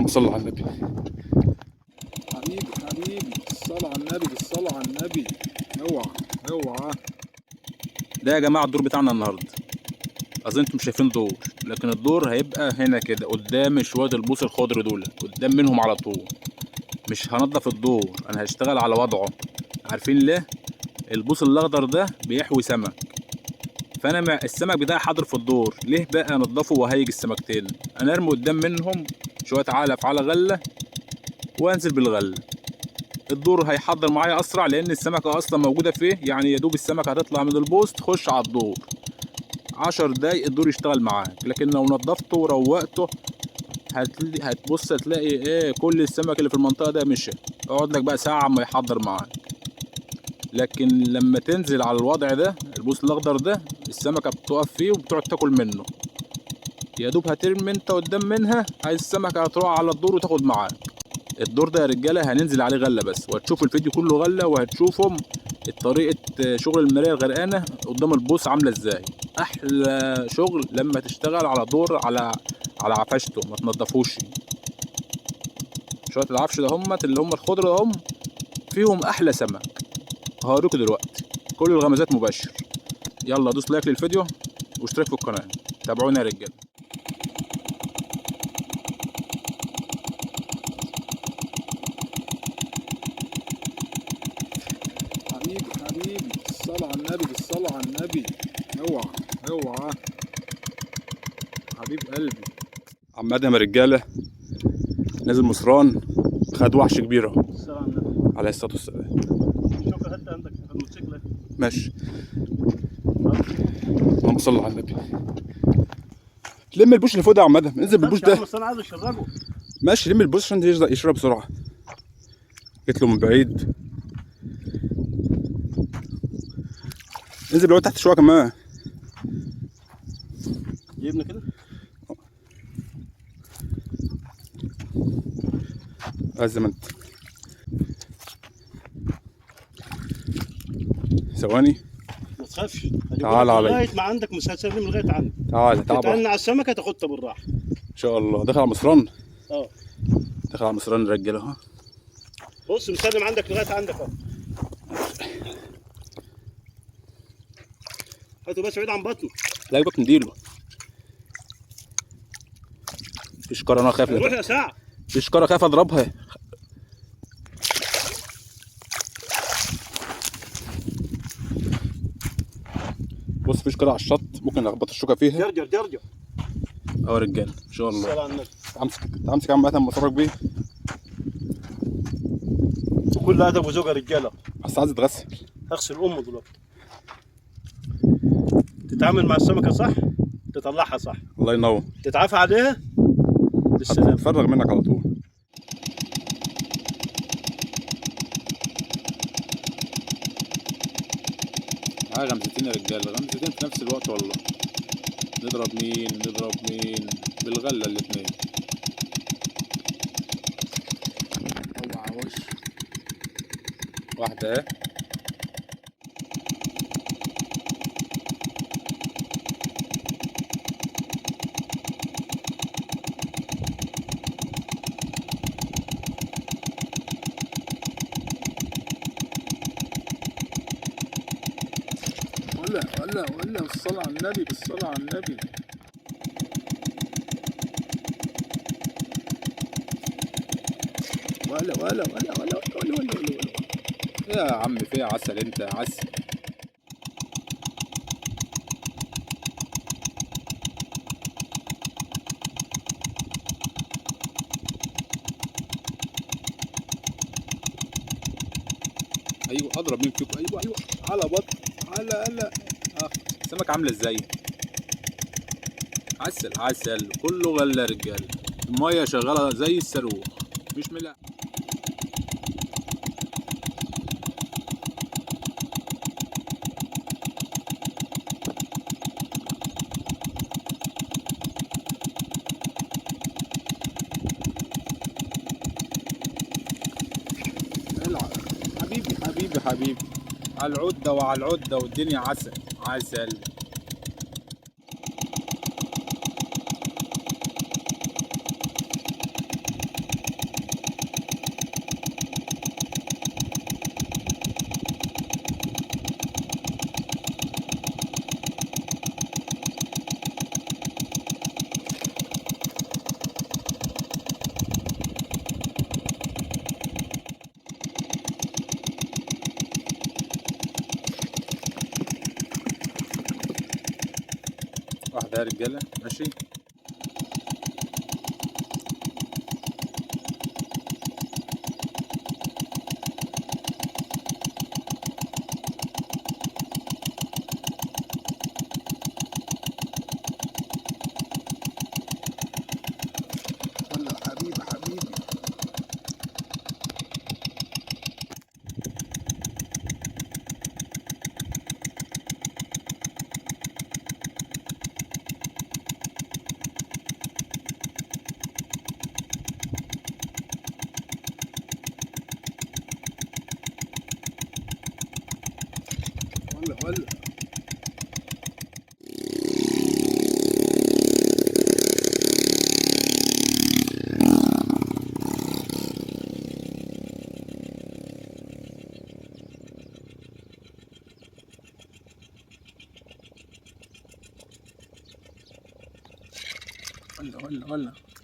اللهم صل على النبي. حبيبي حبيبي، الصلاة على النبي، بالصلاة على النبي. اوعى اوعى. ده يا جماعة الدور بتاعنا النهارده. اظن انتم شايفين دور، لكن الدور هيبقى هنا كده قدام شوية البوص الخضر دول، قدام منهم على طول. مش هنضف الدور، انا هشتغل على وضعه. عارفين ليه؟ البوص الاخضر ده بيحوي سمك، فانا مع السمك بتاعي حاضر في الدور، ليه بقى انضفه وهيج السمكتين؟ انا ارمي قدام منهم شوية علف على غله وانزل بالغله. الدور هيحضر معايا اسرع، لان السمكة اصلا موجودة فيه، يعني يا دوب السمكة هتطلع من البوص تخش على الدور 10 دقايق الدور يشتغل معاك. لكن لو نضفته وروقته هتبص هتلاقي ايه، كل السمك اللي في المنطقة ده مشى. اقعد لك بقى ساعة اما يحضر معاك. لكن لما تنزل على الوضع ده، البوص الاخضر ده، السمكة بتقف فيه وبتقعد تاكل منه. يا دوب هترمي انت قدام منها، السمكة هتروح على الدور وتاخد معاك. الدور ده يا رجاله هننزل عليه غله بس، وهتشوفوا الفيديو كله غله، وهتشوفهم طريقه شغل المراية الغرقانه قدام البوص عامله ازاي. احلى شغل لما تشتغل على دور على عفشته، ما تنضفوش. شوية العفش ده همت اللي هم الخضرة ده هم فيهم احلى سمك. هوريكم دلوقتي كل الغمزات مباشر. يلا دوس لايك للفيديو واشترك في القناة، تابعونا يا رجاله. حبيبي حبيبي، الصلاة على النبي، بالصلاة على النبي. اوعى اوعى حبيب قلبي. عم ادهم يا رجاله نازل مصران، خد وحش كبير اهو. السلام على النبي. عليه الصلاة والسلام. شوف حتى عندك الموتوسيكل. ماشي، اللهم صل على النبي. لم البوش اللي فوق ده يا عم ادهم، انزل بالبوش ده. بس انا عايز اشربه. ماشي، لم البوش عشان يشرب بسرعة. جيت له من بعيد. انزل بالعود تحت شوية كمان. جيبنا كده. عز ما انت. ثواني. ما تخافش، تعال علي. لغاية ما عندك مسلسل لغاية عندك. تعالى تعالى. تتأنى على السمكة تاخدها بالراحة. ان شاء الله. دخل على مصران. دخل على مصران الرجالة اهو. بص مسلم عندك لغاية عندك اهو. هاته بس بعيد عن بطنه. لا يبقى نديله. في شكاره انا خايف. روح يا ساعة. في شكاره خايف اضربها. بص في شكاره على الشط، ممكن اخبط الشوكة فيها. جرجر جرجر. اهو يا رجاله ان شاء الله. السلام على النبي. امسك امسك يا عم ادهم بفرج بيه. وكل ادب وزوجه رجاله. بس عايز اتغسل. هغسل امه دلوقتي. تتعامل مع السمكة صح، تطلعها صح. الله ينور. تتعافى عليها بالسلامة. هتفرغ منك على طول. معايا غمزتين يا رجاله، غمزتين في نفس الوقت والله. نضرب مين؟ نضرب مين؟ بالغله الاتنين. اوعى وش واحدة اهي. ولا ولا ولا، بالصلاة على النبي، بالصلاة على النبي. ولا ولا ولا ولا ولا ولا ولا ولا. يا عم في عسل انت يا عسل. ايوه اضرب مين فيكم؟ ايوه ايوه على بطن على على. السمك عامله ازاي؟ عسل عسل كله غله يا رجاله. المية شغالة زي الصاروخ، مش ملا. العب حبيبي حبيبي حبيبي على العدة وعلى العدة، والدنيا عسل عسل. ده يا رجاله ماشي. ولا حبيبي حبيبي. ولا ولا ولا ولا ولا.